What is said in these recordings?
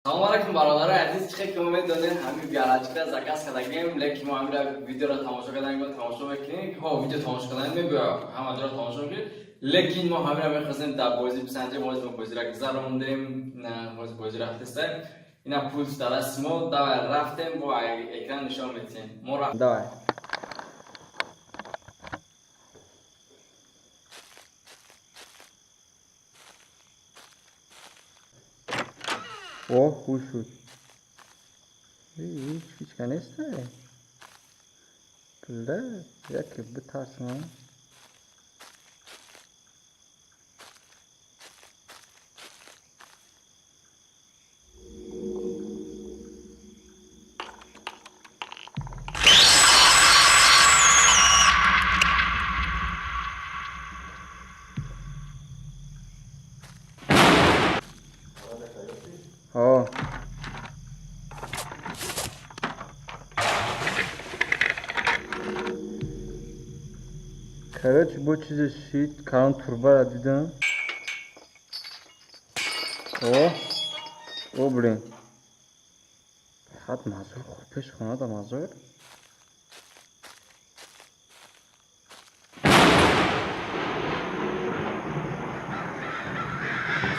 Салом алайкум, бародарои азиз. Чӣ ки мо медонем, ҳамин гаражка заказ кардагем, лекин мо ҳамира видеоро тамошо карданем, тамошо мекунем. Ҳо, видео тамошо карданем, мебиё, ҳама ҷоро тамошо мекунем, лекин мо ҳамира мехостем дар бозӣ бисанҷем. Ҳозир мо бозиро гузарондем, ҳозир бозӣ рафтеста, ина пулт дар дасти мо. Давай, рафтем, бо экран нишон медиҳем. Мо давай. О, хуй шуд. Ҳеҷ ҳечка нестай. Бля, яке битарсам. Ҳо. Короче, бо чизе шид, калон турбара дидам. О, о, блин. Фақат мазор, хуб, пеш хонада мазор.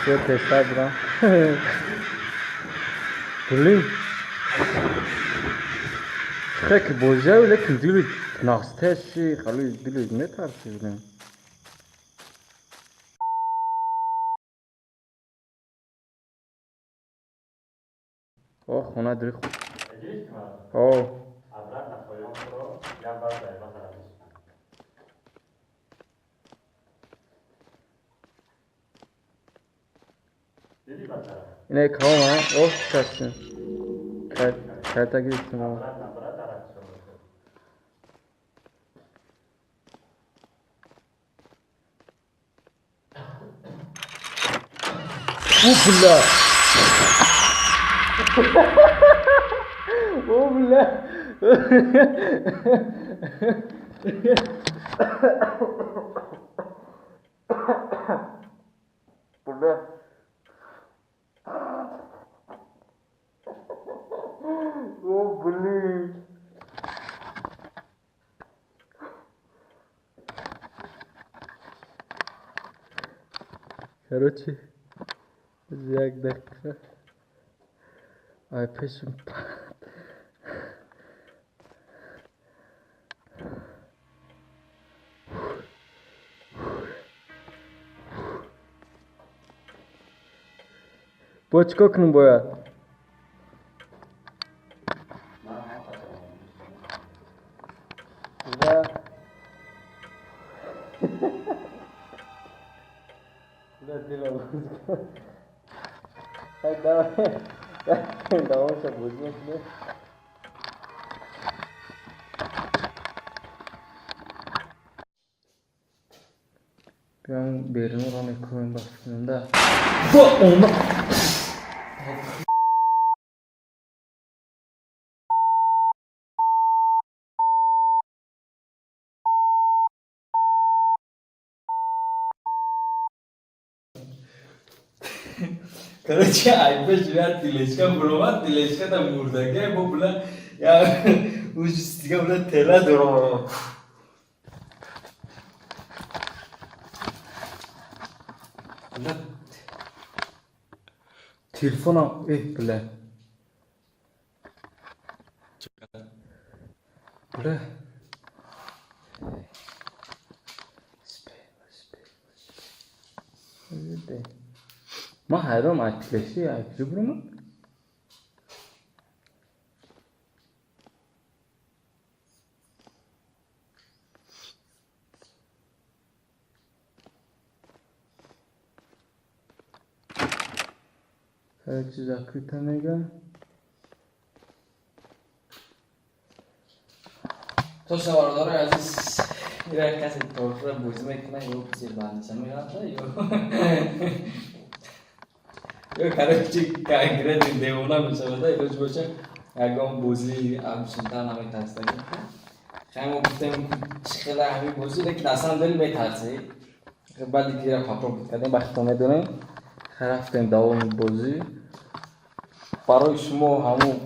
Всё, тезтар будам. Блин. Хе ки бозиаю, лекин дили настоящий, хали дили метарси, блин. О, хона дили хуб. О. Обратно поён про, я бар заеба тарафиш. Диди бачара? Ине калон, о, шикастем. Карта гирифтем. Обратно бра тарафишо. О, бля! О, бля! Бля! О, блин! Короче, як дақиқа. Ай, пешим. Бо чӣ кор кунем бояд? Да. Да, дила. Так, давай. Давай, бозӣ мекунем. Биём берунро мекунем, ба фикрам да. Бо ома. Короче, ай пеш я тележка буромад, тележка да мурдака, бо бля, я уж стига, бля, тела дором. Бля. Телефонам, э, бля. Бля. Успей, успей, успей. Ман ҳайрон, ай телеши, ай куҷо буромад? Короче, закрыто мега. Точно, бародарои азиз, ира касе торфра бозӣ мекунад, ё зербандиша меғалта, ё короче, конкретно девона мешавад, илоҷ боша, ягон бозӣ ҳамчунтар наметарсад. Хай, мо гуфтем, чӣ хела ҳамин бозӣ, лекин на самом деле метарсед. Баъди ки ира попробовать кардем, ба худтон медонем. Хай, рафтем давоми бозӣ. Барои шумо ҳамун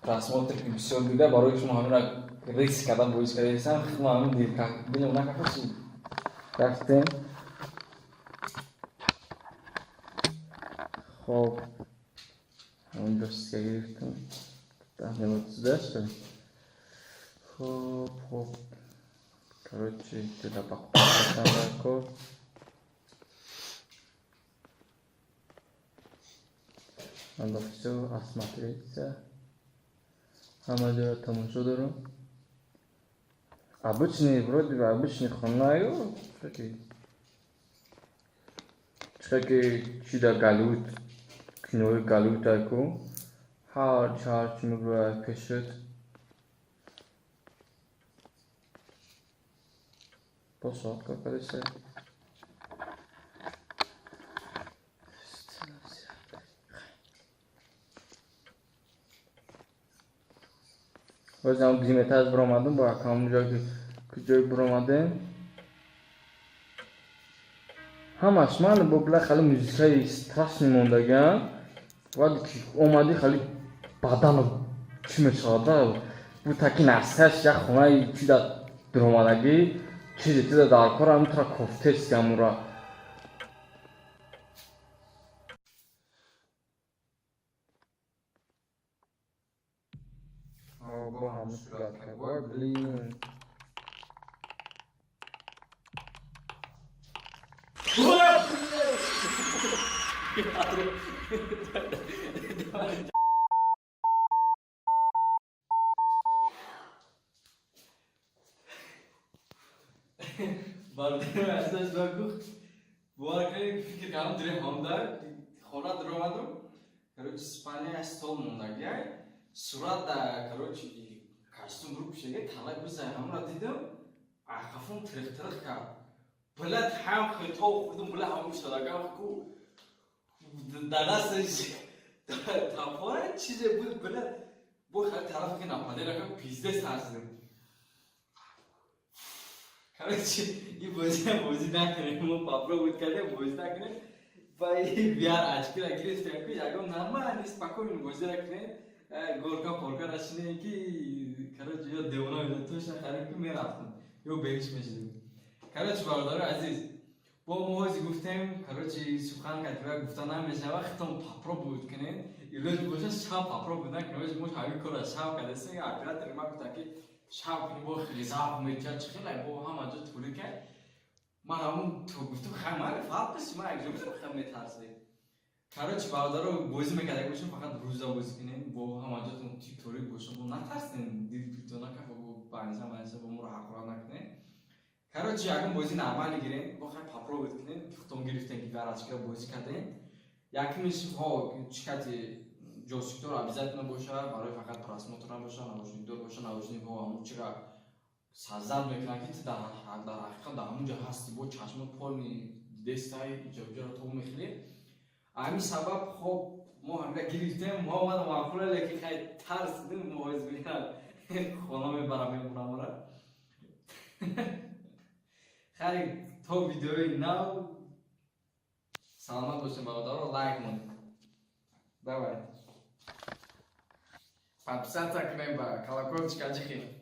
просмотр ки бисёр дида, барои шумо ҳамира риск кардан боис кардасам. Ма ҳамин дилам накафа, рафтем. Хоб, ҳаминҷо сика гирифтам, 10 минут здаша. Хоб, хоб, короче, дила бақо. Надо всё осмотреться. Ҳама ҷоро тамошо дорам. Обычный, вроде бы обычный хонаю. Чихе ки чи дар Голливуд, кинои Голливуд ку, ҳарчи ҳарчи мебирояд пешат. Бо соат кор кардеса. Боз ҳам димета биромадем, бо ҳамон ҷое ки ҷой биромадем. Ҳамаш ман бо била хали музикаи страшный мондагиам. Вале ки омадӣ, хали бадану чӣ мешавада, бу таки насаш як хонаи чи да дуромадагӣ, чизе тида дар кор ҳамтра кофтест амура. Бо ҳамун сурат ка, блин. Бародари азиз, ба гуфт, бовар кунед, фикр кардам, дури ҳамда хона дуромадам. Короче, спальня стол мондагиай, сурат да, короче, костюм рӯ пӯшида, талай бизай. Ҳамра дидам, ақафум тирих тирих кард. Блядь, ҳам хито хӯрдум, бля, ҳамун шудагам ку дар дасташ тапора чизе буд, блядь, бо хеле тарафе ки нападела, пиздец тарсидем. Короче, ин бозиам бозӣ накунем, мо попробовать кардем, бозӣ накунем. Ва ин VR очки ра гирифтем, ки ягон нормально, спокойно бозира кунем. Горка порка нашинем, ки короче, ё девона мешад, точно харем, ки мерафтем, ё беҳиш мешидем. Короче, бародари азиз, бо мо ҳози гуфтем, короче, сухан катива гуфта намешава, хитон попробовать кунем. Илоҷ боша, шаб попробовать накунем, мо ҳамин корро шаб кардастем. Оператори ма гуфта, ки шаб кунем, бо хеле завқ метиҳад, чӣ хеле бо ҳама ҷо тӯлӣ кард. Ман ҳамун то гуфтам, хай, ман фарқ нест, ман якҷо будам, хеле метарсидем. Короче, бародаро, бозӣ мекарда бошем, фақат рӯза бозӣ кунем, бо ҳама ҷотон торик боша, бо натарсем, дилто накафа, бо баниса баниса, бо моро ҳақорат накунем. Короче, ягон бозӣ нормально гирем, бо хай попробовать кунем. Худтон гирифтем, ки VR очки ро бозӣ кардем. Якумиш, ҳо, чӣ кати ҷойстик дор обязательно боша, барои фақат просмотр набоша, наушник дор боша. Наушник ҳо ҳамун чира сазад мекунад, ки ту дар ҳақиқат дар ҳамун ҷо ҳасти, бо чашмо полный дидестай, иҷоҷоро то мехӯрӣ. Ҳамин сабаб, хоб, мо ҳамира гирифтем, мо омадам маъқула, лекин хай тарсидем. Мо ҳоз бинам хона мебарам, мемонам. Хай, то видеои нав саломат бошем, бародаро. Лайк монед, давай, подписаться кунем ба колокольчик аҷихем.